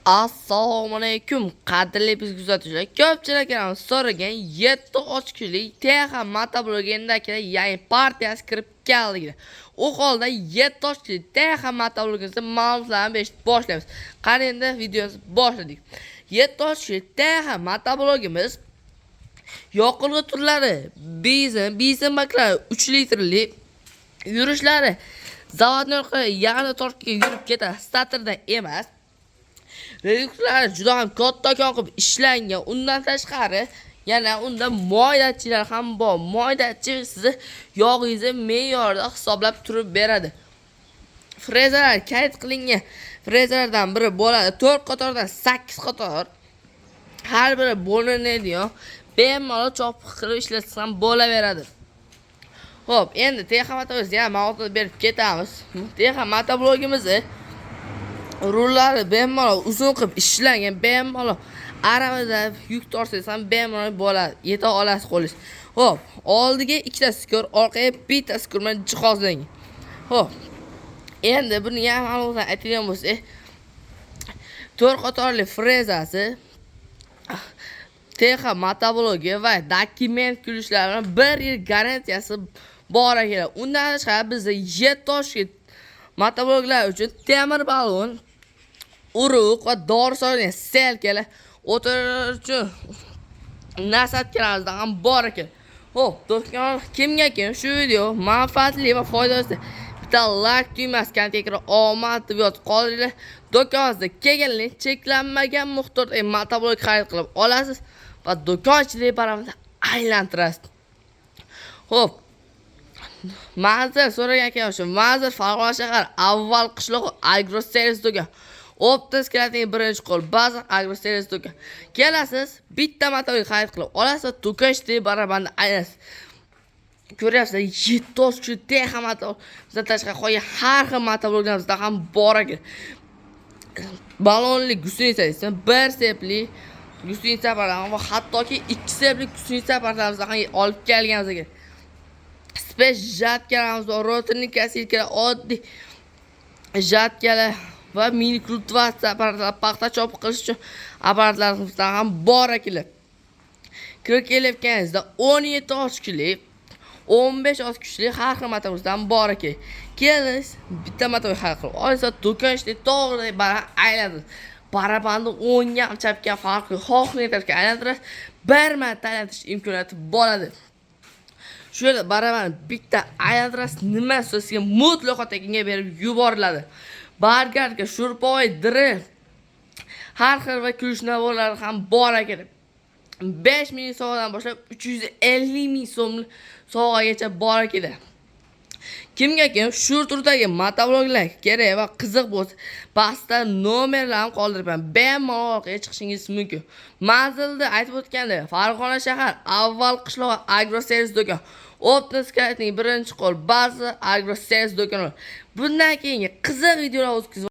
Assalomu alaykum, qadrli biz kuzatuvchilar. Ko'pchilik ham so'ragan 7 ochkilik TH motoblogindagi yangi partiyasi kirib keldi. U holda 7 ochkilik TH motoblogimizda ma'lumotlarni berishni boshlaymiz. Qani, endi videomizni boshladik. 7 ochkilik TH motoblogimiz yoqilg'i turlari benzin, benzin baklari 3 litrli, yurishlari заводной, ya'ni tortga yurib ketadi, starterdan emas. Reduktorlari juda ham kattakon qilib ishlangan. Undan tashqari yana unda moydatchilar ham bor. Moydatchi sizni yog'ingizni me'yorda hisoblab turib beradi. Frezalar qayd qilingan frezalardan biri bo'ladi. 4 qatordan 8 qator. Har biri bo'linadigan, bemalol chopiq qilib ishlatsa ham bo'laveradi. Xo'p, endi TH motoblogimizga ham ma'lumot berib ketamiz. TH motoblogimizni rullari bemalol uzun qilib ishlangan, bemalol aravada yuk tortsangiz ham bemalol bo'ladi, yeta olasiz qo'lingiz. Xo'p, oldiga ikkita skur, orqaga bitta skur bilan jihozlangan. Xo'p, endi buni ham ma'lumotini aytadigan bo'lsak, to'rt qatorli frezasi, TH motoblogi va dokument kulishlari bilan 1 yil garantiyasi bor ekan. Undan tashqari, bizda 7 ochki motobloklar uchun temir balon, urug' va dori solgan selkalar, o'tirish uchun насадка larimizdan ham bor ekan. Xo'p, do'kon kimga kim shu video manfaatli va foydali, bitta layk tugmasi, kommentga omad deb yozib qoldiringlar. Do'konimizda kelganlik cheklanmagan miqdorda motoblok xarid qilib olasiz va do'kon ichidagi paramni aylantirasiz. Xo'p, manzil so'ragan ekan, shu manzil: Farg'ona shahar, Avval qishlog'i, Agroservis do'kon. Оптовый склад ning birinchi qo'l baza, Agroservis do'kon. Kelasiz, bitta motoblok xarid qilib olasiz va do'kon ichidagi barabanda aylanasiz. Ko'ryapsizlar, 7 kuchli TH moto. Bizdan tashqari qolgan har xil motobloklarimizda ham bor ekan. Balonli гусеница esa, bir sepli гусеница apparatlar va hattoki ikki sepli гусеница apparatlarimizni ham olib kelganmiz ekan. Спец жатка larimiz bor, роторный косилка lar, oddiy жатка lar va mini kultivatsiya apparatlar, paxta chopiq qilish uchun apparatlarimizdan ham bor ekanlar. Kirib kelayotganingizda 17 ochkilik, 15 ot kuchli har xil motorimizdan bor ekan. Kelingiz, bitta motor xarid qilib olsa, do'kon ichida to'g'ri bara aylanadi. Barabonni o'ngga ham, chapga ham farqi yo'q. Xohlagan tarafga aylantirasiz. Bir marta aylantirish imkoniyati bo'ladi. Shu yerda barabanni bitta aylantirasiz, nima sizga mutlaqo tekinga berib yuboriladi. Болгарка, шуруповёрт, дрель, har xil va ключ набор lari ham bor ekan. 5 ming sovg'adan boshlab 350 ming so'm sovg'agacha bor ekan. Kimga kim shu turdagi motobloglar kerak va qiziq bo'lsa, pastda nomerlarimni qoldiribman. Bemalol aloqaga chiqishingiz mumkin. Manzilni aytib o'tgandek, Farg'ona shahar, Avval qishlog'i, Agroservis do'kon. Оптовый склад ning birinchi qo'l baza, Agroservis do'koni. Bundan keyingi qiziq videolar o'tkazib